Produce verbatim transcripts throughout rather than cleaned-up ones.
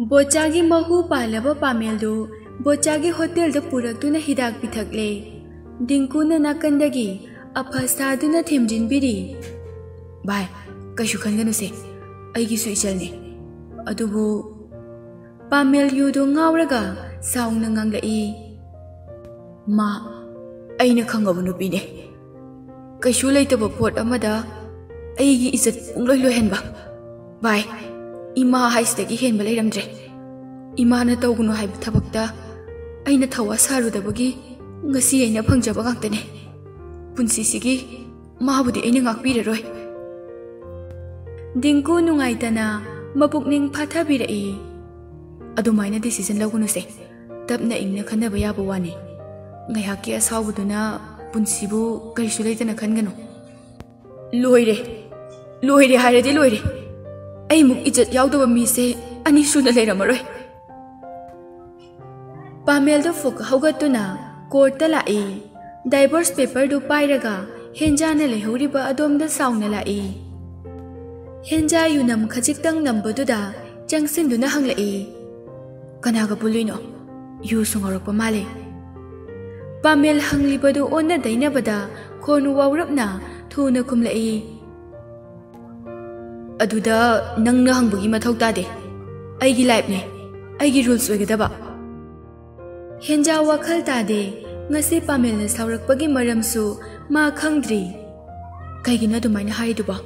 ꯕꯣꯆꯥꯒꯤ ꯃꯍꯨ ꯄꯥꯜꯂꯕ ꯄꯥꯃꯦꯜꯗꯨ ꯕꯣꯆꯥꯒꯤ ꯍꯣꯇꯦꯜꯗ ꯄꯨꯔꯛꯇꯨꯅ ꯍꯤꯗꯥꯛ ꯄꯤꯊꯛꯂꯦ꯫ ꯗꯤꯡꯀꯨꯅ ꯅꯥꯀꯟꯗꯒꯤ ꯑꯐ ꯁꯥꯗꯨꯅ ꯊꯦꯝꯖꯤꯟꯕꯤꯔꯤ꯫ "ꯚꯥꯏ, ꯀꯩꯁꯨ ꯈꯟꯒꯅꯨꯁꯦ, ꯑꯩꯒꯤꯁꯨ ꯏꯆꯜꯅꯦ꯫ ꯑꯗꯨꯕꯨ," ꯄꯥꯃꯦꯜ ꯌꯨꯗꯨ ꯉꯥꯎꯔꯒ ꯁꯥꯎꯅ ꯉꯥꯡꯂꯛꯏ꯫ "ꯃꯥ ꯑꯩꯅ ꯈꯪꯉꯕ ꯅꯨꯄꯤꯅꯦ꯫ ꯀꯩꯁꯨ ꯂꯩꯇꯕ ꯄꯣꯠ ꯑꯃꯗ ꯑꯩꯒꯤ ꯏꯖꯠ ꯄꯨꯡꯂꯣꯏ ꯂꯣꯏꯍꯟꯕ꯫ ꯚꯥꯏ, ꯏꯃꯥ ꯍꯥꯏꯁꯤꯗꯒꯤ ꯍꯦꯟꯕ ꯂꯩꯔꯝꯗ꯭ꯔꯦ꯫ ꯏꯃꯥꯅ ꯇꯧꯒꯅꯨ ꯍꯥꯏꯕ ꯊꯕꯛꯇ ꯑꯩꯅ ꯊꯧꯋꯥ ꯁꯥꯔꯨꯗꯕꯒꯤ ꯉꯁꯤ ꯑꯩꯅ ꯐꯪꯖꯕ ꯉꯥꯛꯇꯅꯦ꯫ ꯄꯨꯟꯁꯤꯁꯤꯒꯤ ꯃꯥꯕꯨꯗꯤ ꯑꯩꯅ ꯉꯥꯛꯄꯤꯔꯔꯣꯏ꯫" ꯗꯤꯡꯀꯨ ꯅꯨꯡꯉꯥꯏꯇꯅ ꯃꯄꯨꯛꯅꯤꯡ ꯐꯥꯊꯕꯤꯔꯛꯏ꯫ "ꯑꯗꯨꯃꯥꯏꯅ decision ꯂꯧꯒꯅꯨꯁꯦ꯫ ꯇꯞꯅ ꯏꯪꯅ ꯈꯟꯅꯕ ꯌꯥꯕ ꯋꯥꯅꯤ꯫ ꯉꯥꯏꯍꯥꯛꯀꯤ ꯑꯁꯥꯎꯕꯗꯨꯅ ꯄꯨꯟꯁꯤꯕꯨ ꯀꯔꯤꯁꯨ ꯂꯩꯇꯅ ꯈꯟꯒꯅꯨ꯫" "ꯂꯣꯏꯔꯦ, ꯂꯣꯏꯔꯦ ꯍꯥꯏꯔꯗꯤ ꯂꯣꯏꯔꯦ꯫ ꯑꯩꯃꯨꯛ ꯏꯖꯠ ꯌꯥꯎꯗꯕ ꯃꯤꯁꯦ ꯑꯅꯤ ꯁꯨꯅ ꯂꯩꯔꯝꯃꯔꯣꯏ꯫" ꯄꯥꯃꯦꯜꯗꯨ ꯐꯨꯛ ꯍꯧꯒꯠꯇꯨꯅ ꯀꯣꯔꯠꯇ ꯂꯥꯛꯏ꯫ ꯗꯥꯏꯚꯣꯔꯁ ꯄꯦꯄꯔꯗꯨ ꯄꯥꯏꯔꯒ ꯍꯦꯟꯖꯥꯅ ꯂꯩꯍꯧꯔꯤꯕ ꯑꯗꯣꯝꯗ ꯁꯥꯎꯅ ꯂꯥꯛꯏ꯫ ꯍꯦꯟꯖꯥ ꯌꯨꯅꯝ ꯈꯖꯤꯛꯇꯪ ꯅꯝꯕꯗꯨꯗ ꯆꯪꯁꯤꯟꯗꯨꯅ ꯍꯪꯂꯛꯏ, "ꯀꯅꯥꯒ ꯄꯨꯜꯂꯨꯏꯅꯣ? ꯌꯨꯁꯨ ꯉꯧꯔꯛꯄ ꯃꯥꯜꯂꯦ꯫" ꯄꯥꯃꯦꯜ ꯍꯪꯂꯤꯕꯗꯨ ꯑꯣꯟꯅ ꯇꯩꯅꯕꯗ ꯈꯣꯟ ꯋꯥꯎꯔꯞꯅ ꯊꯨꯅ ꯈꯨꯝꯂꯛꯏ, "ꯑꯗꯨꯗ ꯅꯪꯅ ꯍꯪꯕꯒꯤ ꯃꯊꯧ ꯇꯥꯗꯦ꯫ ꯑꯩꯒꯤ ꯂꯥꯏꯐꯅꯦ, ꯑꯩꯒꯤ ꯔꯨꯜꯁ ꯑꯣꯏꯒꯗꯕ꯫" ꯍꯦꯟꯖꯥ ꯋꯥꯈꯜ ꯇꯥꯗꯦ꯫ ꯉꯁꯤ ꯄꯥꯃꯦꯜꯅ ꯁꯥꯎꯔꯛꯄꯒꯤ ꯃꯔꯝꯁꯨ ꯃꯥ ꯈꯪꯗ꯭ꯔꯤ꯫ "ꯀꯩꯒꯤꯅꯣ ꯑꯗꯨꯃꯥꯏꯅ ꯍꯥꯏꯔꯤꯗꯨꯕꯣ?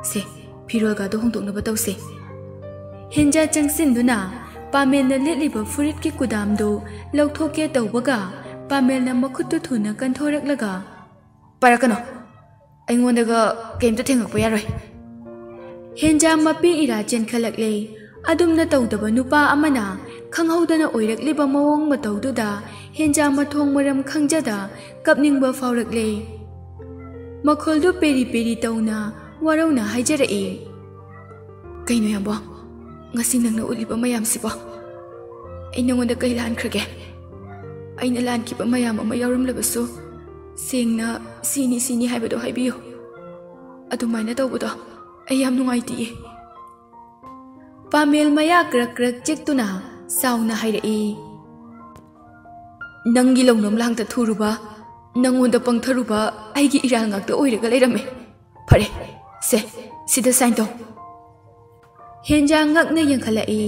ꯁꯦ, ꯐꯤꯔꯣꯜꯒꯗꯣ ꯍꯣꯡꯗꯣꯛꯅꯕ ꯇꯧꯁꯦ꯫" ꯍꯦꯟꯖꯥ ꯆꯪꯁꯤꯟꯗꯨꯅ ꯄꯥꯃꯦꯜꯅ ꯂꯤꯠꯂꯤꯕ ꯐꯨꯔꯤꯠꯀꯤ ꯀꯨꯗꯥꯝꯗꯨ ꯂꯧꯊꯣꯛꯀꯦ ꯇꯧꯕꯒ ꯄꯥꯃꯦꯜꯅ ꯃꯈꯨꯠꯇꯨ ꯊꯨꯅ ꯀꯟꯊꯣꯔꯛꯂꯒ, "ꯄꯥꯏꯔꯛꯀꯅꯣ꯫ ꯑꯩꯉꯣꯟꯗꯒ ꯀꯩꯝꯇ ꯊꯦꯡꯉꯛꯄ ꯌꯥꯔꯣꯏ꯫" ꯍꯦꯟꯖꯥ ꯃꯄꯤ ꯏꯔꯥ ꯆꯦꯟꯈꯠꯂꯛꯂꯦ꯫ ꯑꯗꯨꯝꯅ ꯇꯧꯗꯕ ꯅꯨꯄꯥ ꯑꯃꯅ ꯈꯪꯍꯧꯗꯅ ꯑꯣꯏꯔꯛꯂꯤꯕ ꯃꯑꯣꯡ ꯃꯇꯧꯗꯨꯗ ꯍꯦꯟꯖꯥ ꯃꯊꯣꯡ ꯃꯔꯝ ꯈꯪꯖꯗ ꯀꯞꯅꯤꯡꯕ ꯐꯥꯎꯔꯛꯂꯦ꯫ ꯃꯈꯣꯜꯗꯨ ꯄꯦꯔꯤ ꯄꯦꯔꯤ ꯇꯧꯅ ꯋꯥꯔꯧꯅ ꯍꯥꯏꯖꯔꯛꯏ, "ꯀꯩꯅꯣ ꯌꯥꯝꯕꯣ, ꯉꯁꯤ ꯅꯪꯅ ꯎꯠꯂꯤꯕ ꯃꯌꯥꯝꯁꯤꯕꯣ? ꯑꯩ ꯅꯉꯣꯟꯗ ꯀꯩ ꯂꯥꯟꯈ꯭ꯔꯒꯦ? ꯑꯩꯅ ꯂꯥꯟꯈꯤꯕ ꯃꯌꯥꯝ ꯑꯃ ꯌꯥꯎꯔꯝꯂꯕꯁꯨ ꯁꯦꯡꯅ ꯁꯤꯅꯤ ꯁꯤꯅꯤ ꯍꯥꯏꯕꯗꯣ ꯍꯥꯏꯕꯤꯌꯨ꯫ ꯑꯗꯨꯃꯥꯏꯅ ꯇꯧꯕꯗꯣ ꯑꯩ ꯌꯥꯝ ꯅꯨꯡꯉꯥꯏꯇꯤꯌꯦ꯫" ꯄꯥꯃꯦꯜ ꯃꯌꯥ ꯀ꯭ꯔꯛ ꯀ꯭ꯔꯛ ꯆꯤꯛꯇꯨꯅ ꯁꯥꯎꯅ ꯍꯥꯏꯔꯛꯏ, "ꯅꯪꯒꯤ ꯂꯧꯅꯝ ꯂꯥꯡꯗ ꯊꯨꯔꯨꯕ, ꯅꯪꯉꯣꯟꯗ ꯄꯪꯊꯔꯨꯕ ꯑꯩꯒꯤ ꯏꯔꯥꯜ ꯉꯥꯛꯇ ꯑꯣꯏꯔꯒ ꯂꯩꯔꯝꯃꯦ꯫ ꯐꯔꯦ, ꯁꯦ, ꯁꯤꯗ ꯁꯥꯏꯟ ꯇꯧ꯫" ꯍꯦꯟꯖꯥ ꯉꯛꯅ ꯌꯦꯡꯈꯠꯂꯛꯏ꯫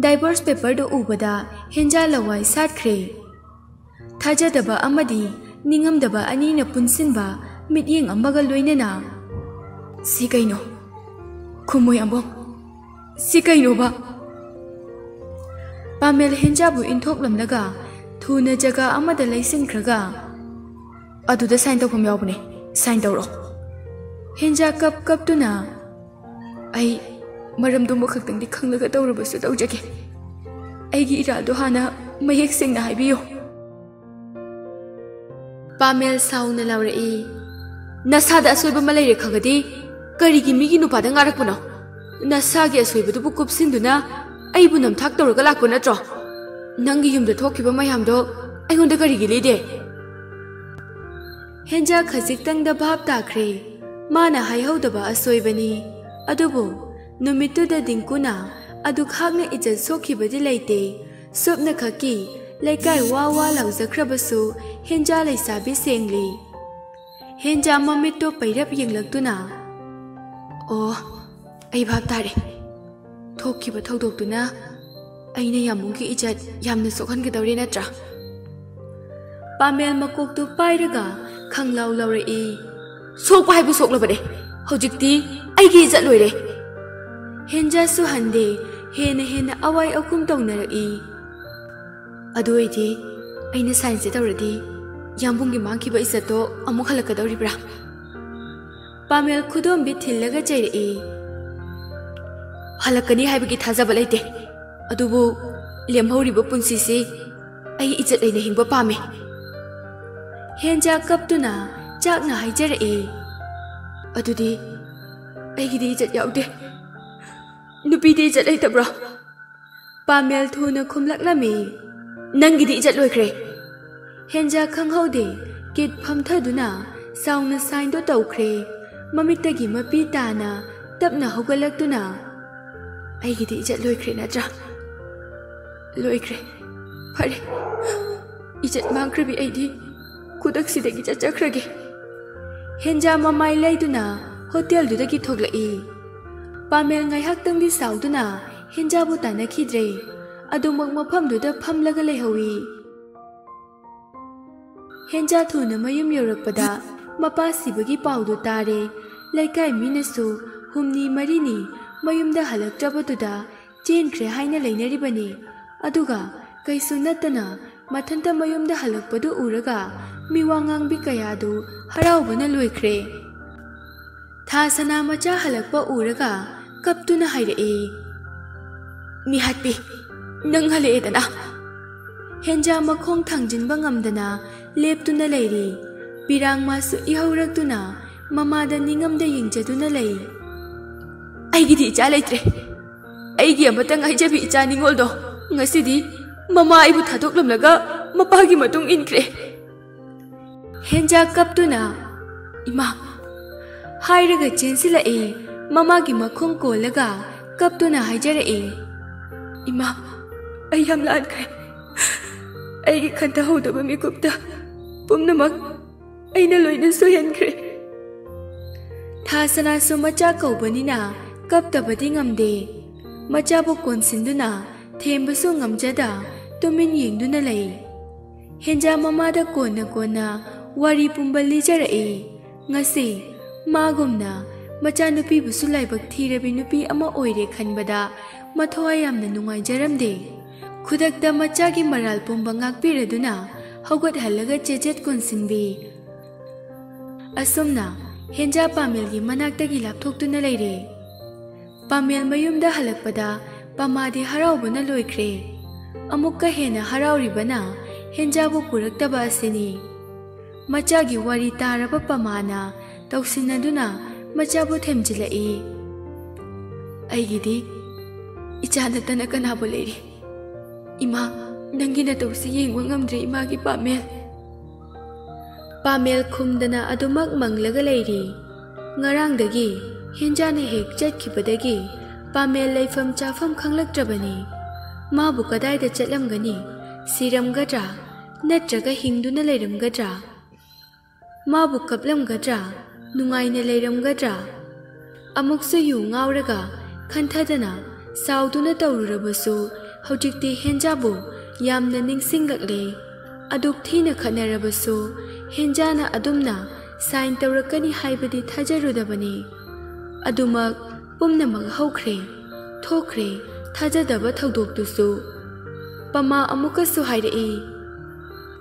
ꯗꯥꯏꯚꯣꯔꯁ ꯄꯦꯄꯔꯗꯨ ꯎꯕꯗ ꯍꯦꯟꯖꯥ ꯂꯋꯥꯏ ꯁꯥꯠꯈ꯭ꯔꯦ꯫ ꯊꯥꯖꯗꯕ ꯑꯃꯗꯤ ꯅꯤꯡꯉꯝꯗꯕ ꯑꯅꯤꯅ ꯄꯨꯟꯁꯤꯟꯕ ꯃꯤꯠꯌꯦꯡ ꯑꯃꯒ ꯂꯣꯏꯅꯅ, "ꯁꯤ ꯀꯩꯅꯣ? ꯈꯨꯝꯃꯨ ꯌꯥꯝꯕꯨꯡ, ꯁꯤ ꯀꯩꯅꯣꯕ?" ꯄꯥꯃꯦꯜ ꯍꯦꯟꯖꯥꯕꯨ ꯏꯟꯊꯣꯛꯂꯝꯂꯒ ꯊꯨꯅ ꯖꯒꯥ ꯑꯃꯗ ꯂꯩꯁꯤꯟꯈ꯭ꯔꯒ, "ꯑꯗꯨꯗ ꯁꯥꯏꯟ ꯇꯧꯐꯝ ꯌꯥꯎꯕꯅꯦ, ꯁꯥꯏꯟ ꯇꯧꯔꯣ꯫" ꯍꯦꯟꯖꯥ ꯀꯞ ꯀꯞꯇꯨꯅ, "ꯑꯩ ꯃꯔꯝꯗꯨꯃ ꯈꯛꯇꯪꯗꯤ ꯈꯪꯂꯒ ꯇꯧꯔꯕꯁꯨ ꯇꯧꯖꯒꯦ꯫ ꯑꯩꯒꯤ ꯏꯔꯥꯜꯗꯣ ꯍꯥꯟꯅ ꯃꯌꯦꯛ ꯁꯦꯡꯅ ꯍꯥꯏꯕꯤꯌꯨ꯫" ꯄꯥꯃꯦꯜ ꯁꯥꯎꯅ ꯂꯥꯎꯔꯛꯏ, "ꯅꯁꯥꯗ ꯑꯁꯣꯏꯕ ꯑꯃ ꯂꯩꯔꯦ ꯈꯪꯉꯗꯤ ꯀꯔꯤꯒꯤ ꯃꯤꯒꯤ ꯅꯨꯄꯥꯗ ꯉꯥꯔꯛꯄꯅꯣ? ꯅꯁꯥꯒꯤ ꯑꯁꯣꯏꯕꯗꯨꯕꯨ ꯀꯨꯞꯁꯤꯟꯗꯨꯅ ꯑꯩꯕꯨ ꯅꯝꯊꯥꯛ ꯇꯧꯔꯒ ꯂꯥꯛꯄ ꯅꯠꯇ꯭ꯔꯣ? ꯅꯪꯒꯤ ꯌꯨꯝꯗ ꯊꯣꯛꯈꯤꯕ ꯃꯌꯥꯝꯗꯣ ꯑꯩꯉꯣꯟꯗ ꯀꯔꯤꯒꯤ ꯂꯤꯗꯦ?" ꯍꯦꯟꯖꯥ ꯈꯖꯤꯛꯇꯪꯗ ꯚꯥꯞ ꯇꯥꯈ꯭ꯔꯦ꯫ ꯃꯥꯅ ꯍꯥꯏꯍꯧꯗꯕ ꯑꯁꯣꯏꯕꯅꯤ꯫ ꯑꯗꯨꯕꯨ ꯅꯨꯃꯤꯠꯇꯨꯗ ꯗꯤꯡꯀꯨꯅ ꯑꯗꯨꯛ ꯍꯥꯛꯅ ꯏꯖꯠ ꯁꯣꯛꯈꯤꯕꯗꯤ ꯂꯩꯇꯦ꯫ ꯁꯨꯞꯅꯈꯛꯀꯤ ꯂꯩꯀꯥꯏ ꯋꯥ ꯋꯥ ꯂꯥꯎꯖꯈ꯭ꯔꯕꯁꯨ ꯍꯦꯟꯖꯥ ꯂꯩꯁꯥꯕꯤ ꯁꯦꯡꯂꯤ꯫ ꯍꯦꯟꯖꯥ ꯃꯃꯤꯠꯇꯣ ꯄꯩꯔꯞ ꯌꯦꯡꯂꯛꯇꯨꯅ, "ꯑꯣ, ꯑꯩ ꯚꯥꯞ ꯇꯥꯔꯦ꯫ ꯊꯣꯛꯈꯤꯕ ꯊꯧꯗꯣꯛꯇꯨꯅ ꯑꯩꯅ ꯌꯥꯝꯕꯨꯡꯒꯤ ꯏꯖꯠ ꯌꯥꯝꯅ ꯁꯣꯛꯍꯟꯒꯗꯧꯔꯦ ꯅꯠꯇ꯭ꯔꯥ?" ꯄꯥꯃꯦꯜ ꯃꯀꯣꯛꯇꯨ ꯄꯥꯏꯔꯒ ꯈꯪꯂꯥꯎ ꯂꯥꯎꯔꯛꯏ, "ꯁꯣꯛꯄ ꯍꯥꯏꯕꯨ ꯁꯣꯛꯂꯕꯅꯦ꯫ ꯍꯧꯖꯤꯛꯇꯤ ꯑꯩꯒꯤ ꯏꯖꯠ ꯂꯣꯏꯔꯦ꯫" ꯍꯦꯟꯖꯥꯁꯨ ꯍꯟꯗꯦ, ꯍꯦꯟꯅ ꯍꯦꯟꯅ ꯑꯋꯥꯏ ꯑꯈꯨꯝ ꯇꯧꯅꯔꯛꯏ꯫ "ꯑꯗꯨ ꯑꯣꯏꯗꯤ ꯑꯩꯅ ꯁꯥꯏꯟꯁꯦ ꯇꯧꯔꯗꯤ ꯌꯥꯝꯕꯨꯡꯒꯤ ꯃꯥꯡꯈꯤꯕ ꯏꯖꯠꯇꯣ ꯑꯃꯨꯛ ꯍꯜꯂꯛꯀꯗꯧꯔꯤꯕ꯭ꯔꯥ?" ꯄꯥꯃꯦꯜ ꯈꯨꯗꯣꯝꯕꯤ ꯊꯤꯜꯂꯒ ꯆꯩꯔꯛꯏ꯫ "ꯍꯜꯂꯛꯀꯅꯤ ꯍꯥꯏꯕꯒꯤ ꯊꯥꯖꯕ ꯂꯩꯇꯦ, ꯑꯗꯨꯕꯨ ꯂꯦꯝꯍꯧꯔꯤꯕ ꯄꯨꯟꯁꯤꯁꯤ ꯑꯩ ꯏꯖꯠ ꯂꯩꯅ ꯍꯤꯡꯕ ꯄꯥꯝꯃꯤ꯫" ꯍꯦꯟꯖꯥ ꯀꯞꯇꯨꯅ ꯆꯥꯛꯅ ꯍꯥꯏꯖꯔꯛꯏ꯫ "ꯑꯗꯨꯗꯤ ꯑꯩꯒꯤꯗꯤ ꯏꯖꯠ ꯌꯥꯎꯗꯦ꯫ ꯅꯨꯄꯤꯗꯤ ꯏꯖꯠ ꯂꯩꯇꯕ꯭ꯔꯣ?" ꯄꯥꯃꯦꯜ ꯊꯨꯅ ꯈꯨꯝꯂꯛꯂꯝꯃꯤ꯫ "ꯅꯪꯒꯤꯗꯤ ꯏꯖꯠ ꯂꯣꯏꯈ꯭ꯔꯦ꯫" ꯍꯦꯟꯖꯥ ꯈꯪꯍꯧꯗꯦ, ꯀꯤꯠ ꯐꯝꯊꯗꯨꯅ ꯆꯥꯎꯅ ꯁꯥꯏꯟꯗꯣ ꯇꯧꯈ꯭ꯔꯦ꯫ ꯃꯃꯤꯠꯇꯒꯤ ꯃꯄꯤ ꯇꯥꯅ ꯇꯞꯅ ꯍꯧꯒꯠꯂꯛꯇꯨꯅ, ꯑꯩꯒꯤꯗꯤ ꯏꯖꯠ ꯂꯣꯏꯈ꯭ꯔꯦ ꯅꯠꯇ꯭ꯔꯥ? ꯂꯣꯏꯈ꯭ꯔꯦ꯫ ꯐꯔꯦ, ꯏꯖꯠ ꯃꯥꯡꯈ꯭ꯔꯕꯤ ꯑꯩꯗꯤ ꯈꯨꯗꯛꯁꯤꯗꯒꯤ ꯆꯠꯆꯈ꯭ꯔꯒꯦ꯫ ꯍꯦꯟꯖꯥ ꯃꯃꯥꯏ ꯂꯩꯗꯨꯅ ꯍꯣꯇꯦꯜꯗꯨꯗꯒꯤ ꯊꯣꯛꯂꯛꯏ꯫ ꯄꯥꯃꯦꯜ ꯉꯥꯏꯍꯥꯛꯇꯪꯗꯤ ꯁꯥꯎꯗꯨꯅ ꯍꯦꯟꯖꯥꯕꯨ ꯇꯥꯟꯅꯈꯤꯗ꯭ꯔꯦ꯫ ꯑꯗꯨꯃꯛ ꯃꯐꯝꯗꯨꯗ ꯐꯝꯂꯒ ꯂꯩꯍꯧꯏ꯫ ꯍꯦꯟꯖꯥ ꯊꯨꯅ ꯃꯌꯨꯝ ꯌꯧꯔꯛꯄꯗ ꯃꯄꯥ ꯁꯤꯕꯒꯤ ꯄꯥꯎꯗꯨ ꯇꯥꯔꯦ꯫ ꯂꯩꯀꯥꯏ ꯃꯤꯅꯁꯨ ꯍꯨꯝꯅꯤ ꯃꯔꯤꯅꯤ ꯃꯌꯨꯝꯗ ꯍꯜꯂꯛꯇ꯭ꯔꯕꯗꯨꯗ ꯆꯦꯟꯈ꯭ꯔꯦ ꯍꯥꯏꯅ ꯂꯩꯅꯔꯤꯕꯅꯤ꯫ ꯑꯗꯨꯒ ꯀꯩꯁꯨ ꯅꯠꯇꯅ ꯃꯊꯟꯇ ꯃꯌꯨꯝꯗ ꯍꯜꯂꯛꯄꯗꯨ ꯎꯔꯒ ꯃꯤꯋꯥ ꯉꯥꯡꯕꯤ ꯀꯌꯥꯗꯨ ꯍꯔꯥꯎꯕꯅ ꯂꯣꯏꯈ꯭ꯔꯦ꯫ ꯊꯥ ꯁꯅꯥ ꯃꯆꯥ ꯍꯜꯂꯛꯄ ꯎꯔꯒ ꯀꯞꯇꯨꯅ ꯍꯥꯏꯔꯛꯏ, "ꯃꯤꯍꯥꯠꯄꯤ, ꯅꯪ ꯍꯜꯂꯛꯑꯦꯗꯅ?" ꯍꯦꯟꯖꯥ ꯃꯈꯣꯡ ꯊꯥꯡꯖꯤꯟꯕ ꯉꯝꯗꯅ ꯂꯦꯞꯇꯨꯅ ꯂꯩꯔꯤ꯫ ꯄꯤꯔꯥꯡ ꯃꯥꯁꯨ ꯏꯍꯧꯔꯛꯇꯨꯅ ꯃꯃꯥꯗ ꯅꯤꯡꯉꯝꯗ ꯌꯦꯡꯖꯗꯨꯅ ꯂꯩ꯫ "ꯑꯩꯒꯤꯗꯤ ꯏꯆꯥ ꯂꯩꯇ꯭ꯔꯦ꯫ ꯑꯩꯒꯤ ꯑꯃꯇ ꯉꯥꯏꯖꯕꯤ ꯏꯆꯥ ꯅꯤꯉꯣꯜꯗꯣ ꯉꯁꯤꯗꯤ ꯃꯃꯥ ꯑꯩꯕꯨ ꯊꯥꯗꯣꯛꯂꯝꯂꯒ ꯃꯄꯥꯒꯤ ꯃꯇꯨꯡ ꯏꯟꯈ꯭ꯔꯦ꯫" ꯍꯦꯟꯖꯥ ꯀꯞꯇꯨꯅ, "ꯏꯃꯥ!" ꯍꯥꯏꯔꯒ ꯆꯦꯟꯁꯤꯜꯂꯛꯏ꯫ ꯃꯃꯥꯒꯤ ꯃꯈꯣꯡ ꯀꯣꯜꯂꯒ ꯀꯞꯇꯨꯅ ꯍꯥꯏꯖꯔꯛꯏ, "ꯏꯃꯥ, ꯑꯩ ꯌꯥꯝ ꯂꯥꯟꯈ꯭ꯔꯦ꯫ ꯑꯩꯒꯤ ꯈꯟꯊꯍꯧꯗꯕ ꯃꯤꯀꯨꯞꯇ ꯄꯨꯝꯅꯃꯛ ꯑꯩꯅ ꯂꯣꯏꯅ ꯁꯣꯏꯍꯟꯈ꯭ꯔꯦ꯫" ꯊꯥ ꯁꯅꯥꯁꯨ ꯃꯆꯥ ꯀꯧꯕꯅꯤꯅ ꯀꯞꯇꯕꯗꯤ ꯉꯝꯗꯦ꯫ ꯃꯆꯥꯕꯨ ꯀꯣꯟꯁꯤꯟꯗꯨꯅ ꯊꯦꯝꯕꯁꯨ ꯉꯝꯖꯗ ꯇꯨꯃꯤꯟ ꯌꯦꯡꯗꯨꯅ ꯂꯩ꯫ ꯍꯦꯟꯖꯥ ꯃꯃꯥꯗ ꯀꯣꯟꯅ ꯀꯣꯟꯅ ꯋꯥꯔꯤ ꯄꯨꯝꯕ ꯂꯤꯖꯔꯛꯏ꯫ ꯉꯁꯤ ꯃꯥꯒꯨꯝꯅ ꯃꯆꯥꯅꯨꯄꯤꯕꯨꯁꯨ ꯂꯥꯏꯕꯛ ꯊꯤꯔꯕꯤ ꯅꯨꯄꯤ ꯑꯃ ꯑꯣꯏꯔꯦ ꯈꯟꯕꯗ ꯃꯊ꯭ꯋꯥꯏ ꯌꯥꯝꯅ ꯅꯨꯡꯉꯥꯏꯖꯔꯝꯗꯦ꯫ ꯈꯨꯗꯛꯇ ꯃꯆꯥꯒꯤ ꯃꯔꯥꯜ ꯄꯨꯝꯕ ꯉꯥꯛꯄꯤꯔꯗꯨꯅ ꯍꯧꯒꯠꯍꯜꯂꯒ ꯆꯦꯆꯦꯠ ꯀꯣꯟꯁꯤꯟꯕꯤ꯫ ꯑꯁꯨꯝꯅ ꯍꯦꯟꯖꯥ ꯄꯥꯃꯦꯜꯒꯤ ꯃꯅꯥꯛꯇꯒꯤ ꯂꯥꯞꯊꯣꯛꯇꯨꯅ ꯂꯩꯔꯦ꯫ ꯄꯥꯃꯦꯜ ꯃꯌꯨꯝꯗ ꯍꯜꯂꯛꯄꯗ ꯄꯃꯥꯗꯤ ꯍꯔꯥꯎꯕꯅ ꯂꯣꯏꯈ꯭ꯔꯦ꯫ ꯑꯃꯨꯛꯀ ꯍꯦꯟꯅ ꯍꯔꯥꯎꯔꯤꯕꯅ ꯍꯦꯟꯖꯥꯕꯨ ꯄꯨꯔꯛꯇꯕ ꯑꯁꯤꯅꯤ꯫ ꯃꯆꯥꯒꯤ ꯋꯥꯔꯤ ꯇꯥꯔꯕ ꯄꯃꯥꯅ ꯇꯧꯁꯤꯟꯅꯗꯨꯅ ꯃꯆꯥꯕꯨ ꯊꯦꯝꯖꯤꯜꯂꯛꯏ꯫ "ꯑꯩꯒꯤꯗꯤ ꯏꯆꯥ ꯅꯠꯇꯅ ꯀꯅꯥꯕꯨ ꯂꯩꯔꯤ? ꯏꯃꯥ, ꯅꯪꯒꯤ ꯅꯇꯧꯁꯤ ꯌꯦꯡꯕ ꯉꯝꯗ꯭ꯔꯦ ꯏꯃꯥꯒꯤ ꯄꯥꯃꯦꯜ꯫" ꯄꯥꯃꯦꯜ ꯈꯨꯝꯗꯅ ꯑꯗꯨꯃꯛ ꯃꯪꯂꯒ ꯂꯩꯔꯤ꯫ ꯉꯔꯥꯡꯗꯒꯤ ꯍꯦꯟꯖꯥꯅ ꯍꯦꯛ ꯆꯠꯈꯤꯕꯗꯒꯤ ꯄꯥꯃꯦꯜ ꯂꯩꯐꯝ ꯆꯥꯐꯝ ꯈꯪꯂꯛꯇ꯭ꯔꯕꯅꯤ꯫ ꯃꯥꯕꯨ ꯀꯗꯥꯏꯗ ꯆꯠꯂꯝꯒꯅꯤ? ꯁꯤꯔꯝꯒꯗ꯭ꯔꯥ? ꯅꯠꯇ꯭ꯔꯒ ꯍꯤꯡꯗꯨꯅ ꯂꯩꯔꯝꯒꯗ꯭ꯔꯥ? ꯃꯥꯕꯨ ꯀꯞꯂꯝꯒꯗ꯭ꯔꯥ? ꯅꯨꯡꯉꯥꯏꯅ ꯂꯩꯔꯝꯒꯗ꯭ꯔꯥ? ꯑꯃꯨꯛꯁꯨ ꯌꯨ ꯉꯥꯎꯔꯒ ꯈꯟꯊꯗꯅ ꯁꯥꯎꯗꯨꯅ ꯇꯧꯔꯨꯔꯕꯁꯨ, ꯍꯧꯖꯤꯛꯇꯤ ꯍꯦꯟꯖꯥꯕꯨ ꯌꯥꯝꯅ ꯅꯤꯡꯁꯤꯡꯂꯛꯂꯦ꯫ ꯑꯗꯨꯛ ꯊꯤꯅ ꯈꯠꯅꯔꯕꯁꯨ, ꯍꯦꯟꯖꯥꯅ ꯑꯗꯨꯝꯅ ꯁꯥꯏꯟ ꯇꯧꯔꯛꯀꯅꯤ ꯍꯥꯏꯕꯗꯤ ꯊꯥꯖꯔꯨꯗꯕꯅꯤ꯫ ꯑꯗꯨꯃꯛ ꯄꯨꯝꯅꯃꯛ ꯍꯧꯈ꯭ꯔꯦ, ꯊꯣꯛꯈ꯭ꯔꯦ, ꯊꯥꯖꯗꯕ ꯊꯧꯗꯣꯛꯇꯨꯁꯨ꯫ ꯄꯃꯥ ꯑꯃꯨꯛꯀꯁꯨ ꯍꯥꯏꯔꯛꯏ,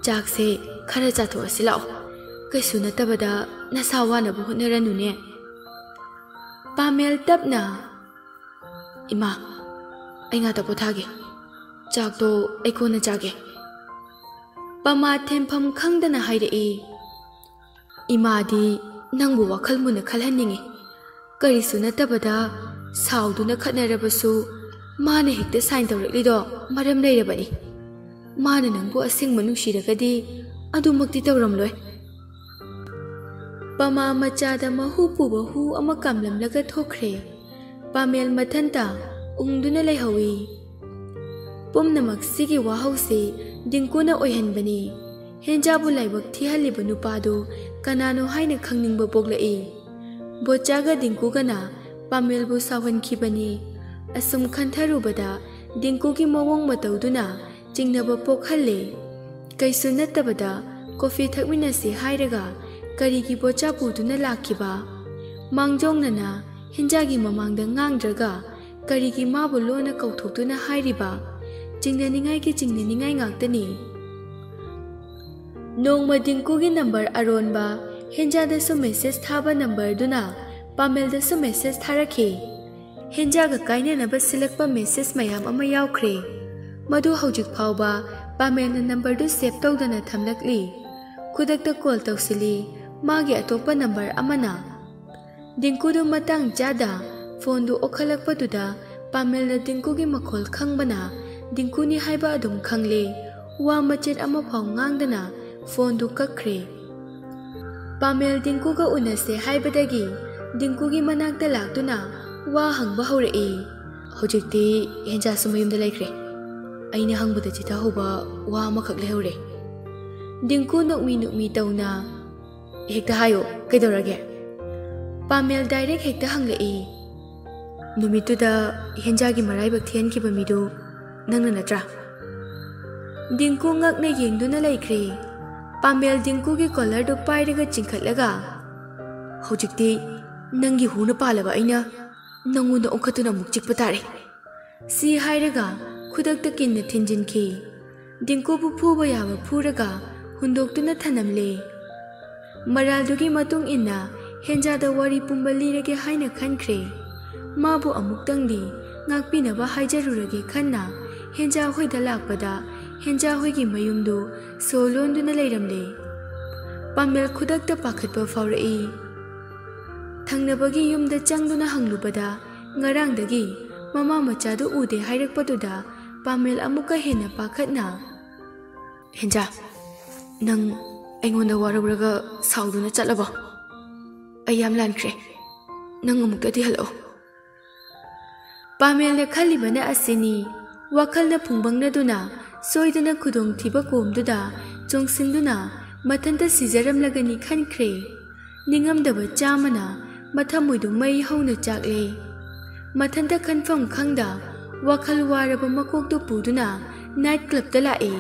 "ꯆꯥꯛꯁꯦ ꯈꯔ ꯆꯥꯊꯣꯛꯑꯁꯤ ꯂꯥꯛꯑꯣ, ꯀꯩꯁꯨ ꯅꯠꯇꯕꯗ ꯅꯁꯥ ꯋꯥꯅꯕ ꯍꯣꯠꯅꯔꯅꯨꯅꯦ꯫" ꯄꯥꯃꯦꯜ ꯇꯞꯅ, "ꯏꯃꯥ, ꯑꯩ ꯉꯥꯛꯇ ꯄꯣꯊꯥꯒꯦ, ꯆꯥꯛꯇꯣ ꯑꯩ ꯀꯣꯟꯅ ꯆꯥꯒꯦ꯫" ꯄꯃꯥ ꯊꯦꯝꯐꯝ ꯈꯪꯗꯅ ꯍꯥꯏꯔꯛꯏ, "ꯏꯃꯥꯗꯤ ꯅꯪꯕꯨ ꯋꯥꯈꯜ ꯃꯨꯟꯅ ꯈꯜꯍꯟꯅꯤꯡꯉꯤ꯫ ꯀꯔꯤꯁꯨ ꯅꯠꯇꯕꯗ ꯁꯥꯎꯗꯨꯅ ꯈꯠꯅꯔꯕꯁꯨ, ꯃꯥꯅ ꯍꯦꯛꯇ ꯁꯥꯏꯟ ꯇꯧꯔꯛꯂꯤꯗꯣ ꯃꯔꯝ ꯂꯩꯔꯕꯅꯤ꯫ ꯃꯥꯅ ꯅꯪꯕꯨ ꯑꯁꯦꯡꯕ ꯅꯨꯡꯁꯤꯔꯒꯗꯤ ꯑꯗꯨꯃꯛꯇꯤ ꯇꯧꯔꯝꯂꯣꯏ꯫" ꯄꯃꯥ ꯃꯆꯥꯗ ꯃꯍꯨ ꯄꯨꯕ ꯍꯨ ꯑꯃ ꯀꯥꯝꯂꯝꯂꯒ ꯊꯣꯛꯈ꯭ꯔꯦ꯫ ꯄꯥꯃꯦꯜ ꯃꯊꯟꯇ ꯎꯪꯗꯨꯅ ꯂꯩꯍꯧꯏ꯫ ꯄꯨꯝꯅꯃꯛꯁꯤꯒꯤ ꯋꯥꯍꯧꯁꯤ ꯗꯤꯡꯀꯨꯅ ꯑꯣꯏꯍꯟꯕꯅꯤ꯫ ꯍꯦꯟꯖꯥꯕꯨ ꯂꯥꯏꯕꯛ ꯊꯤꯍꯜꯂꯤꯕ ꯅꯨꯄꯥꯗꯨ ꯀꯅꯥꯅꯣ ꯍꯥꯏꯅ ꯈꯪꯅꯤꯡꯕ ꯄꯣꯛꯂꯛꯏ꯫ ꯕꯣꯆꯥꯒ ꯗꯤꯡꯀꯨꯒꯅ ꯄꯥꯃꯦꯜꯕꯨ ꯁꯥꯎꯍꯟꯈꯤꯕꯅꯤ꯫ ꯑꯁꯨꯝ ꯈꯟꯊꯔꯨꯕꯗ ꯗꯤꯡꯀꯨꯒꯤ ꯃꯑꯣꯡ ꯃꯇꯧꯗꯨꯅ ꯆꯤꯡꯅꯕ ꯄꯣꯛꯍꯜꯂꯦ꯫ ꯀꯩꯁꯨ ꯅꯠꯇꯕꯗ ꯀꯣꯐꯤ ꯊꯛꯃꯤꯟꯅꯁꯤ ꯍꯥꯏꯔꯒ ꯀꯔꯤꯒꯤ ꯕꯣꯆꯥ ꯄꯨꯗꯨꯅ ꯂꯥꯛꯈꯤꯕ? ꯃꯥꯡꯖꯧꯅꯅ ꯍꯦꯟꯖꯥꯒꯤ ꯃꯃꯥꯡꯗ ꯉꯥꯡꯗ꯭ꯔꯒ ꯀꯔꯤꯒꯤ ꯃꯥꯕꯨ ꯂꯣꯟꯅ ꯀꯧꯊꯣꯛꯇꯨꯅ ꯍꯥꯏꯔꯤꯕ? ꯆꯤꯡꯅꯅꯤꯡꯉꯥꯏꯒꯤ ꯆꯤꯡꯅꯅꯤꯡꯉꯥꯏ ꯉꯥꯛꯇꯅꯤ꯫ ꯅꯣꯡꯃ ꯗꯤꯡꯀꯨꯒꯤ ꯅꯝꯕꯔ ꯑꯔꯣꯟꯕ, ꯍꯦꯟꯖꯥꯗꯁꯨ ꯃꯦꯁꯦꯖ ꯊꯥꯕ ꯅꯝꯕꯔꯗꯨꯅ ꯄꯥꯃꯦꯜꯗꯁꯨ ꯃꯦꯁꯦꯖ ꯊꯥꯔꯛꯈꯤ꯫ ꯍꯦꯟꯖꯥꯒ ꯀꯥꯏꯅꯅꯕ ꯁꯤꯜꯂꯛꯄ ꯃꯦꯁꯦꯖ ꯃꯌꯥꯝ ꯑꯃ ꯌꯥꯎꯈ꯭ꯔꯦ꯫ ꯃꯗꯨ ꯍꯧꯖꯤꯛ ꯐꯥꯎꯕ ꯄꯥꯃꯦꯜꯅ ꯅꯝꯕꯔꯗꯨ ꯁꯦꯚ ꯇꯧꯗꯅ ꯊꯝꯂꯛꯂꯤ꯫ ꯈꯨꯗꯛꯇ ꯀꯣꯜ ꯇꯧꯁꯤꯜꯂꯤ, ꯃꯥꯒꯤ ꯑꯇꯣꯞꯄ ꯅꯝꯕꯔ ꯑꯃꯅ꯫ ꯗꯤꯡꯀꯨꯗꯨ ꯃꯇꯥꯡ ꯆꯥꯗ ꯐꯣꯟꯗꯨ ꯑꯣꯛꯈꯠꯂꯛꯄꯗꯨꯗ ꯄꯥꯃꯦꯜꯅ ꯗꯤꯡꯀꯨꯒꯤ ꯃꯈꯣꯜ ꯈꯪꯕꯅ ꯗꯤꯡꯀꯨꯅꯤ ꯍꯥꯏꯕ ꯑꯗꯨꯝ ꯈꯪꯂꯦ꯫ ꯋꯥ ꯃꯆꯦꯠ ꯑꯃꯐꯥꯎ ꯉꯥꯡꯗꯅ ꯐꯣꯟꯗꯨ ꯀꯛꯈ꯭ꯔꯦ꯫ ꯄꯥꯃꯦꯜ ꯗꯤꯡꯀꯨꯒ ꯎꯅꯁꯦ ꯍꯥꯏꯕꯗꯒꯤ ꯗꯤꯡꯀꯨꯒꯤ ꯃꯅꯥꯛꯇ ꯂꯥꯛꯇꯨꯅ ꯋꯥ ꯍꯪꯕ ꯍꯧꯔꯛꯏ꯫ ꯍꯧꯖꯤꯛꯇꯤ ꯍꯦꯟꯖꯥꯁꯨ ꯃꯌꯨꯝꯗ ꯂꯩꯈ꯭ꯔꯦ꯫ ꯑꯩꯅ ꯍꯪꯕꯗ ꯆꯤꯊꯍꯧꯕ ꯋꯥ ꯑꯃꯈꯛ ꯂꯩꯍꯧꯔꯦ꯫ ꯗꯤꯡꯀꯨ ꯅꯣꯛꯃꯤ ꯅꯣꯛꯃꯤ ꯇꯧꯅ "ꯍꯦꯛꯇ ꯍꯥꯏꯌꯣ, ꯀꯩꯗꯧꯔꯒꯦ?" ꯄꯥꯃꯦꯜ ꯗꯥꯏꯔꯦꯛ ꯍꯦꯛꯇ ꯍꯪꯂꯛꯏ꯫ "ꯅꯨꯃꯤꯠꯇꯨꯗ ꯍꯦꯟꯖꯥꯒꯤ ꯃꯔꯥꯏꯕꯛ ꯊꯤꯍꯟꯈꯤꯕ ꯃꯤꯗꯨ ꯅꯪꯅ ꯅꯠꯇ꯭ꯔꯥ?" ꯗꯤꯡꯀꯨ ꯉꯛꯅ ꯌꯦꯡꯗꯨꯅ ꯂꯩꯈ꯭ꯔꯦ꯫ ꯄꯥꯃꯦꯜ ꯗꯤꯡꯀꯨꯒꯤ ꯀꯣꯂꯔꯗꯨ ꯄꯥꯏꯔꯒ ꯆꯤꯡꯈꯠꯂꯒ, "ꯍꯧꯖꯤꯛꯇꯤ ꯅꯪꯒꯤ ꯍꯨꯅ ꯄꯥꯜꯂꯕ ꯑꯩꯅ ꯅꯪꯉꯣꯟꯗ ꯑꯣꯟꯈꯠꯇꯨꯅ ꯑꯃꯨꯛ ꯆꯤꯛꯄ ꯇꯥꯔꯦ," ꯁꯤ ꯍꯥꯏꯔꯒ ꯈꯨꯗꯛꯇ ꯀꯤꯟꯅ ꯊꯤꯟꯖꯤꯟꯈꯤ꯫ ꯗꯤꯡꯀꯨꯕꯨ ꯐꯨꯕ ꯌꯥꯕ ꯐꯨꯔꯒ ꯍꯨꯟꯗꯣꯛꯇꯨꯅ ꯊꯅꯝꯂꯦ꯫ ꯃꯔꯥꯜꯗꯨꯒꯤ ꯃꯇꯨꯡ ꯏꯟꯅ ꯍꯦꯟꯖꯥꯗ ꯋꯥꯔꯤ ꯄꯨꯝꯕ ꯂꯤꯔꯒꯦ ꯍꯥꯏꯅ ꯈꯟꯈ꯭ꯔꯦ꯫ ꯃꯥꯕꯨ ꯑꯃꯨꯛꯇꯪꯗꯤ ꯉꯥꯛꯄꯤꯅꯕ ꯍꯥꯏꯖꯔꯨꯔꯒꯦ ꯈꯟꯅ ꯍꯦꯟꯖꯥ ꯍꯣꯏꯗ ꯂꯥꯛꯄꯗ ꯍꯦꯟꯖꯥ ꯍꯣꯏꯒꯤ ꯃꯌꯨꯝꯗꯨ ꯁꯣ ꯂꯣꯟꯗꯨꯅ ꯂꯩꯔꯝꯂꯦ꯫ ꯄꯥꯃꯦꯜ ꯈꯨꯗꯛꯇ ꯄꯥꯈꯠꯄ ꯐꯥꯎꯔꯛꯏ꯫ ꯊꯪꯅꯕꯒꯤ ꯌꯨꯝꯗ ꯆꯪꯗꯨꯅ ꯍꯪꯂꯨꯕꯗ ꯉꯔꯥꯡꯗꯒꯤ ꯃꯃꯥ ꯃꯆꯥꯗꯨ ꯎꯗꯦ ꯍꯥꯏꯔꯛꯄꯗꯨꯗ ꯄꯥꯃꯦꯜ ꯑꯃꯨꯛꯀ ꯍꯦꯟꯅ ꯄꯥꯈꯠꯅ, "ꯍꯦꯟꯖꯥ, ꯅꯪ ꯑꯩꯉꯣꯟꯗ ꯋꯥꯔꯧꯔꯒ ꯁꯥꯎꯗꯨꯅ ꯆꯠꯂꯕꯣ? ꯑꯩ ꯌꯥꯝ ꯂꯥꯟꯈ꯭ꯔꯦ꯫ ꯅꯪ ꯑꯃꯨꯛꯇꯗꯤ ꯍꯜꯂꯛꯑꯣ꯫" ꯄꯥꯃꯦꯜꯅ ꯈꯜꯂꯤꯕꯅ ꯑꯁꯤꯅꯤ꯫ ꯋꯥꯈꯜꯅ ꯐꯨꯡꯕꯪꯅꯗꯨꯅ ꯁꯣꯏꯗꯅ ꯈꯨꯗꯣꯡꯊꯤꯕ ꯀꯣꯝꯗꯨꯗ ꯆꯣꯡꯁꯤꯟꯗꯨꯅ ꯃꯊꯟꯇ ꯁꯤꯖꯔꯝꯂꯒꯅꯤ ꯈꯟꯈ꯭ꯔꯦ꯫ ꯅꯤꯡꯉꯝꯗꯕ ꯆꯥꯃꯅ ꯃꯊꯃꯣꯏꯗꯨ ꯃꯩ ꯍꯧꯅ ꯆꯥꯛꯂꯦ꯫ ꯃꯊꯟꯇ ꯈꯟꯐꯝ ꯈꯪꯗ ꯋꯥꯈꯜ ꯋꯥꯔꯕ ꯃꯀꯣꯛꯇꯨ ꯄꯨꯗꯨꯅ ꯅꯥꯏꯠ ꯀ꯭ꯂꯕꯇ ꯂꯥꯛꯑꯦ꯫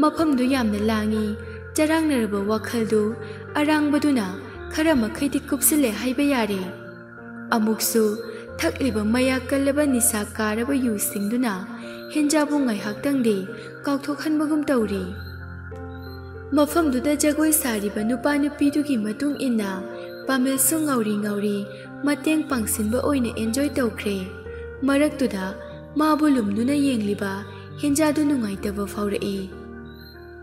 ꯃꯐꯝꯗꯨ ꯌꯥꯝꯅ ꯂꯥꯡꯏ꯫ ꯆꯔꯥꯡꯅꯔꯕ ꯋꯥꯈꯜꯗꯨ ꯑꯔꯥꯡꯕꯗꯨꯅ ꯈꯔ ꯃꯈꯩꯗꯤ ꯀꯨꯞꯁꯤꯜꯂꯦ ꯍꯥꯏꯕ ꯌꯥꯔꯦ꯫ ꯑꯃꯨꯛꯁꯨ ꯊꯛꯂꯤꯕ ꯃꯌꯥ ꯀꯜꯂꯕ ꯅꯤꯁꯥ ꯀꯥꯔꯕ ꯌꯨꯁꯤꯡꯗꯨꯅ ꯍꯦꯟꯖꯥꯕꯨ ꯉꯥꯏꯍꯥꯛꯇꯪꯗꯤ ꯀꯥꯎꯊꯣꯛꯍꯟꯕꯒꯨꯝ ꯇꯧꯔꯤ꯫ ꯃꯐꯝꯗꯨꯗ ꯖꯒꯣꯏ ꯁꯥꯔꯤꯕ ꯅꯨꯄꯥ ꯅꯨꯄꯤꯗꯨꯒꯤ ꯃꯇꯨꯡ ꯏꯟꯅ ꯄꯥꯃꯦꯜꯁꯨ ꯉꯥꯎꯔꯤ ꯉꯥꯎꯔꯤ ꯃꯇꯦꯡ ꯄꯥꯡꯁꯤꯟꯕ ꯑꯣꯏꯅ ꯑꯦꯟꯖꯣꯏ ꯇꯧꯈ꯭ꯔꯦ꯫ ꯃꯔꯛꯇꯨꯗ ꯃꯥꯕꯨ ꯂꯨꯝꯗꯨꯅ ꯌꯦꯡꯂꯤꯕ ꯍꯦꯟꯖꯥꯗꯨ ꯅꯨꯡꯉꯥꯏꯇꯕ ꯐꯥꯎꯔꯛꯏ꯫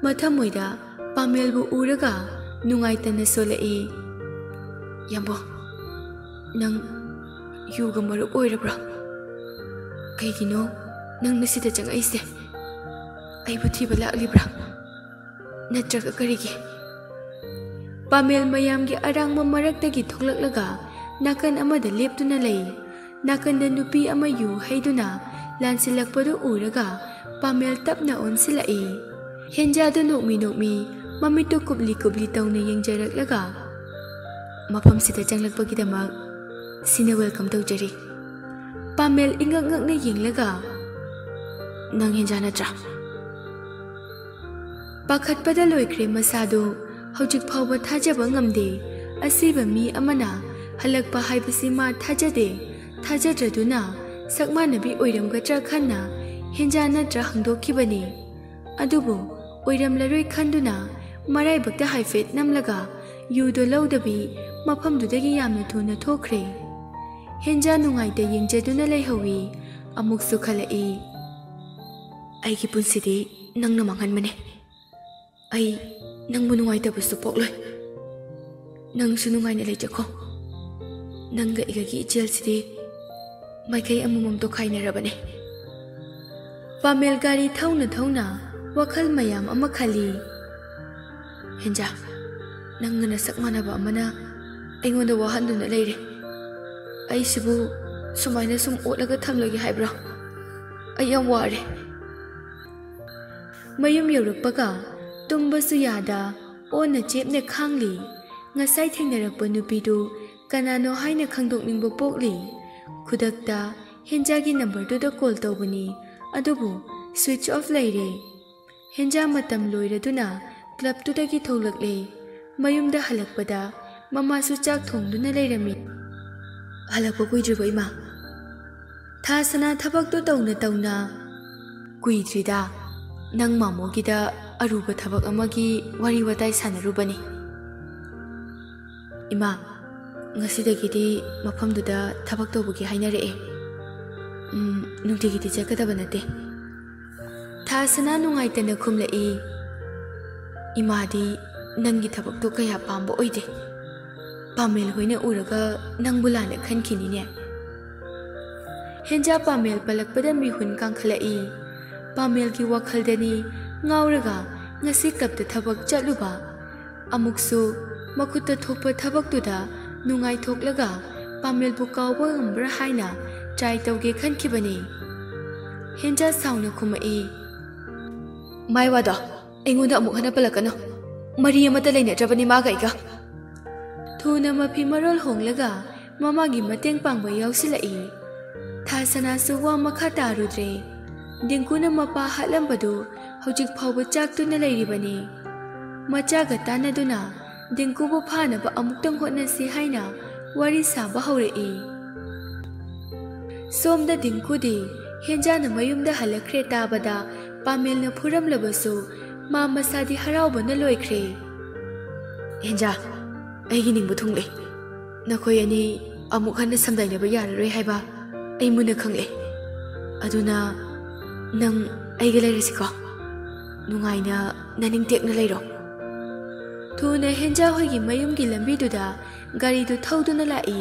ꯃꯊꯃꯣꯏꯗ ꯄꯥꯃꯦꯜꯕꯨ ꯎꯔꯒ ꯅꯨꯡꯉꯥꯏꯇꯅ ꯁꯣꯜꯂꯛꯏ꯫ "ꯌꯥꯝꯕꯣ, ꯅꯪ ꯌꯨꯒ ꯃꯔꯨꯞ ꯑꯣꯏꯔꯕ꯭ꯔꯥ? ꯀꯩꯒꯤꯅꯣ ꯅꯪꯅ ꯁꯤꯗ ꯆꯪꯉꯛꯏꯁꯦ? ꯑꯩꯕꯨ ꯊꯤꯕ ꯂꯥꯛꯂꯤꯕ꯭ꯔꯥ? ꯅꯠꯇ꯭ꯔꯒ ꯀꯔꯤꯒꯤ?" ꯄꯥꯃꯦꯜ ꯃꯌꯥꯝꯒꯤ ꯑꯔꯥꯡꯕ ꯃꯔꯛꯇꯒꯤ ꯊꯣꯛꯂꯛꯂꯒ ꯅꯥꯀꯟ ꯑꯃꯗ ꯂꯦꯞꯇꯨꯅ ꯂꯩ꯫ ꯅꯥꯀꯟꯗ ꯅꯨꯄꯤ ꯑꯃ ꯌꯨ ꯍꯩꯗꯨꯅ ꯂꯥꯟꯁꯤꯜꯂꯛꯄꯗꯨ ꯎꯔꯒ ꯄꯥꯃꯦꯜ ꯇꯞꯅ ꯑꯣꯟꯁꯤꯜꯂꯛꯏ꯫ ꯍꯦꯟꯖꯥꯗꯨ ꯅꯣꯛꯃꯤ ꯅꯣꯛꯃꯤ ꯃꯃꯤꯠꯇꯨ ꯀꯨꯞꯂꯤ ꯀꯨꯞꯂꯤ ꯇꯧꯅ ꯌꯦꯡꯖꯔꯛꯂꯒ, "ꯃꯐꯝꯁꯤꯗ ꯆꯪꯂꯛꯄꯒꯤꯗꯃꯛ ꯁꯤꯅ welcome ꯇꯧꯖꯔꯤ꯫" ꯄꯥꯃꯦꯜ ꯏꯉꯛ ꯉꯛꯅ ꯌꯦꯡꯂꯒ, "ꯅꯪ ꯍꯦꯟꯖꯥ ꯅꯠꯇ꯭ꯔꯥ?" ꯄꯥꯈꯠꯄꯗ ꯂꯣꯏꯈ꯭ꯔꯦ ꯃꯁꯥꯗꯨ꯫ ꯍꯧꯖꯤꯛ ꯐꯥꯎꯕ ꯊꯥꯖꯕ ꯉꯝꯗꯦ꯫ ꯑꯁꯤꯕ ꯃꯤ ꯑꯃꯅ ꯍꯜꯂꯛꯄ ꯍꯥꯏꯕꯁꯤ ꯃꯥ ꯊꯥꯖꯗꯦ꯫ ꯊꯥꯖꯗ꯭ꯔꯗꯨꯅ ꯁꯛ ꯃꯥꯟꯅꯕꯤ ꯑꯣꯏꯔꯝꯒꯗ꯭ꯔꯥ ꯈꯟꯅ ꯍꯦꯟꯖꯥ ꯅꯠꯇ꯭ꯔꯥ ꯍꯪꯗꯣꯛꯈꯤꯕꯅꯤ꯫ ꯑꯗꯨꯕꯨ ꯑꯣꯏꯔꯝꯂꯔꯣꯏ ꯈꯟꯗꯨꯅ ꯃꯔꯥꯏꯕꯛꯇ ꯍꯥꯏꯐꯦꯠ ꯅꯝꯂꯒ ꯌꯨꯗꯣ ꯂꯧꯗꯕꯤ ꯃꯐꯝꯗꯨꯗꯒꯤ ꯌꯥꯝꯅ ꯊꯨꯅ ꯊꯣꯛꯈ꯭ꯔꯦ꯫ ꯍꯦꯟꯖꯥ ꯅꯨꯡꯉꯥꯏꯇ ꯌꯦꯡꯖꯗꯨꯅ ꯂꯩꯍꯧꯏ꯫ ꯑꯃꯨꯛꯁꯨ ꯈꯜꯂꯛꯏ, "ꯑꯩꯒꯤ ꯄꯨꯟꯁꯤꯗꯤ ꯅꯪꯅ ꯃꯥꯡꯍꯟꯕꯅꯦ꯫ ꯑꯩ ꯅꯪꯕꯨ ꯅꯨꯡꯉꯥꯏꯇꯕꯁꯨ ꯄꯣꯛꯂꯣꯏ꯫ ꯅꯪꯁꯨ ꯅꯨꯡꯉꯥꯏꯅ ꯂꯩꯖꯈꯣ꯫ ꯅꯪꯒ ꯑꯩꯒꯒꯤ ꯏꯆꯦꯜꯁꯤꯗꯤ ꯃꯥꯏꯀꯩ ꯑꯃꯃꯝ ꯇꯣꯈꯥꯏꯅꯔꯕꯅꯦ꯫" ꯄꯥꯃꯦꯜ ꯒꯥꯔꯤ ꯊꯧꯅ ꯊꯧꯅ ꯋꯥꯈꯜ ꯃꯌꯥꯝ ꯑꯃ ꯈꯜꯂꯤ꯫ "ꯍꯦꯟꯖꯥ, ꯅꯪꯒ ꯅꯁꯛ ꯃꯥꯟꯅꯕ ꯑꯃꯅ ꯑꯩꯉꯣꯟꯗ ꯋꯥꯍꯟꯗꯨꯅ ꯂꯩꯔꯦ꯫ ꯑꯩꯁꯤꯕꯨ ꯁꯨꯃꯥꯏꯅ ꯁꯨꯝ ꯑꯣꯠꯂꯒ ꯊꯝꯂꯒꯦ ꯍꯥꯏꯕ꯭ꯔꯣ? ꯑꯩ ꯌꯥꯝ ꯋꯥꯔꯦ꯫" ꯃꯌꯨꯝ ꯌꯧꯔꯛꯄꯒ ꯇꯨꯝꯕꯁꯨ ꯌꯥꯗ ꯑꯣꯟꯅ ꯆꯦꯞꯅ ꯈꯥꯡꯂꯤ꯫ ꯉꯁꯥꯏ ꯊꯦꯡꯅꯔꯛꯄ ꯅꯨꯄꯤꯗꯨ ꯀꯅꯥꯅꯣ ꯍꯥꯏꯅ ꯈꯪꯗꯣꯛꯅꯤꯡꯕ ꯄꯣꯛꯂꯤ꯫ ꯈꯨꯗꯛꯇ ꯍꯦꯟꯖꯥꯒꯤ ꯅꯝꯕꯔꯗꯨꯗ ꯀꯣꯜ ꯇꯧꯕꯅꯤ, ꯑꯗꯨꯕꯨ ꯁ꯭ꯋꯤꯆ ꯑꯣꯐ ꯂꯩꯔꯦ꯫ ꯍꯦꯟꯖꯥ ꯃꯇꯝ ꯂꯣꯏꯔꯗꯨꯅ ꯀ꯭ꯂꯕꯇꯨꯗꯒꯤ ꯊꯣꯛꯂꯛꯂꯦ꯫ ꯃꯌꯨꯝꯗ ꯍꯜꯂꯛꯄꯗ ꯃꯃꯥꯁꯨ ꯆꯥꯛ ꯊꯣꯡꯗꯨꯅ ꯂꯩꯔꯝꯃꯤ꯫ "ꯍꯜꯂꯛꯄ ꯀꯨꯏꯗ꯭ꯔꯤꯕꯣ, ꯏꯃꯥ?" ꯊꯥꯁꯅꯥ ꯊꯕꯛꯇꯨ ꯇꯧꯅ ꯇꯧꯅ, "ꯀꯨꯏꯗ꯭ꯔꯤꯗ, ꯅꯪ ꯃꯥꯃꯣꯒꯤꯗ ꯑꯔꯨꯕ ꯊꯕꯛ ꯑꯃꯒꯤ ꯋꯥꯔꯤ ꯋꯥꯇꯥꯏ ꯁꯥꯟꯅꯔꯨꯕꯅꯤ꯫" "ꯏꯃꯥ, ꯉꯁꯤꯗꯒꯤꯗꯤ ꯃꯐꯝꯗꯨꯗ ꯊꯕꯛ ꯇꯧꯕꯒꯤ ꯍꯥꯏꯅꯔꯛꯑꯦ꯫ ꯎꯝ, ꯅꯨꯡꯇꯤꯒꯤꯗꯤ ꯆꯠꯀꯗꯕ ꯅꯠꯇꯦ꯫" ꯊꯥꯁꯅꯥ ꯅꯨꯡꯉꯥꯏꯇꯅ ꯈꯨꯝꯂꯛꯏ, "ꯏꯃꯥꯗꯤ ꯅꯪꯒꯤ ꯊꯕꯛꯇꯣ ꯀꯌꯥ ꯄꯥꯝꯕ ꯑꯣꯏꯗꯦ꯫ ꯄꯥꯃꯦꯜ ꯍꯣꯏꯅ ꯎꯔꯒ ꯅꯪꯕꯨ ꯂꯥꯟꯅ ꯈꯟꯈꯤꯅꯤꯅꯦ꯫" ꯍꯦꯟꯖꯥ ꯄꯥꯃꯦꯜ ꯄꯜꯂꯛꯄꯗ ꯃꯤꯍꯨꯟ ꯀꯥꯡꯈꯠꯂꯛꯏ꯫ ꯄꯥꯃꯦꯜꯒꯤ ꯋꯥꯈꯜꯗꯅꯤ ꯉꯥꯎꯔꯒ ꯉꯁꯤ ꯀ꯭ꯂꯕꯇ ꯊꯕꯛ ꯆꯠꯂꯨꯕ꯫ ꯑꯃꯨꯛꯁꯨ ꯃꯈꯨꯠꯇ ꯊꯣꯛꯄ ꯊꯕꯛꯇꯨꯗ ꯅꯨꯡꯉꯥꯏꯊꯣꯛꯂꯒ ꯄꯥꯃꯦꯜꯕꯨ ꯀꯥꯎꯕ ꯉꯝꯕ꯭ꯔꯥ ꯍꯥꯏꯅ ꯇ꯭ꯔꯥꯏ ꯇꯧꯒꯦ ꯈꯟꯈꯤꯕꯅꯤ꯫ ꯍꯦꯟꯖꯥ ꯁꯥꯎꯅ ꯈꯨꯝꯃꯛꯏ, "ꯃꯥꯏ ꯋꯥꯗꯣ ꯑꯩꯉꯣꯟꯗ ꯑꯃꯨꯛ ꯍꯟꯅ ꯄꯜꯂꯛꯀꯅꯨ꯫ ꯃꯔꯤ ꯑꯃꯠꯇ ꯂꯩꯅꯗ꯭ꯔꯕꯅꯤ ꯃꯥꯒ ꯑꯩꯒ꯫" ꯊꯨꯅ ꯃꯐꯤ ꯃꯔꯣꯜ ꯍꯣꯡꯂꯒ ꯃꯃꯥꯒꯤ ꯃꯇꯦꯡ ꯄꯥꯡꯕ ꯌꯥꯎꯁꯤꯜꯂꯛꯏ꯫ ꯊꯥꯁꯅꯥꯁꯨ ꯋꯥ ꯃꯈꯥ ꯇꯥꯔꯨꯗ꯭ꯔꯦ꯫ ꯗꯤꯡꯀꯨꯅ ꯃꯄꯥ ꯍꯥꯠꯂꯝꯕꯗꯨ ꯍꯧꯖꯤꯛ ꯐꯥꯎꯕ ꯆꯥꯛꯇꯨꯅ ꯂꯩꯔꯤꯕꯅꯤ꯫ ꯃꯆꯥꯒ ꯇꯥꯟꯅꯗꯨꯅ ꯗꯤꯡꯀꯨꯕꯨ ꯐꯥꯅꯕ ꯑꯃꯨꯛꯇꯪ ꯍꯣꯠꯅꯁꯤ ꯍꯥꯏꯅ ꯋꯥꯔꯤ ꯁꯥꯕ ꯍꯧꯔꯛꯏ꯫ ꯁꯣꯝꯗ ꯗꯤꯡꯀꯨꯗꯤ ꯍꯦꯟꯖꯥꯅ ꯃꯌꯨꯝꯗ ꯍꯜꯂꯛꯈ꯭ꯔꯦ ꯇꯥꯕꯗ ꯄꯥꯃꯦꯜꯅ ꯐꯨꯔꯝꯂꯕꯁꯨ ꯃꯥ ꯃꯁꯥꯗꯤ ꯍꯔꯥꯎꯕꯅ ꯂꯣꯏꯈ꯭ꯔꯦ꯫ "ꯍꯦꯟꯖꯥ, ꯑꯩꯒꯤ ꯅꯤꯡꯕ ꯊꯨꯡꯂꯦ꯫ ꯅꯈꯣꯏ ꯑꯅꯤ ꯑꯃꯨꯛ ꯍꯟꯅ ꯁꯝꯗꯥꯏꯅꯕ ꯌꯥꯔꯔꯣꯏ ꯍꯥꯏꯕ ꯑꯩ ꯃꯨꯟꯅ ꯈꯪꯂꯦ꯫ ꯑꯗꯨꯅ ꯅꯪ ꯑꯩꯒ ꯂꯩꯔꯁꯤꯀꯣ꯫ ꯅꯨꯡꯉꯥꯏꯅ ꯅꯅꯤꯡ ꯇꯦꯛꯅ ꯂꯩꯔꯣ꯫" ꯊꯨꯅ ꯍꯦꯟꯖꯥ ꯍꯣꯏꯒꯤ ꯃꯌꯨꯝꯒꯤ ꯂꯝꯕꯤꯗꯨꯗ ꯒꯥꯔꯤꯗꯨ ꯊꯧꯗꯨꯅ ꯂꯥꯛꯏ꯫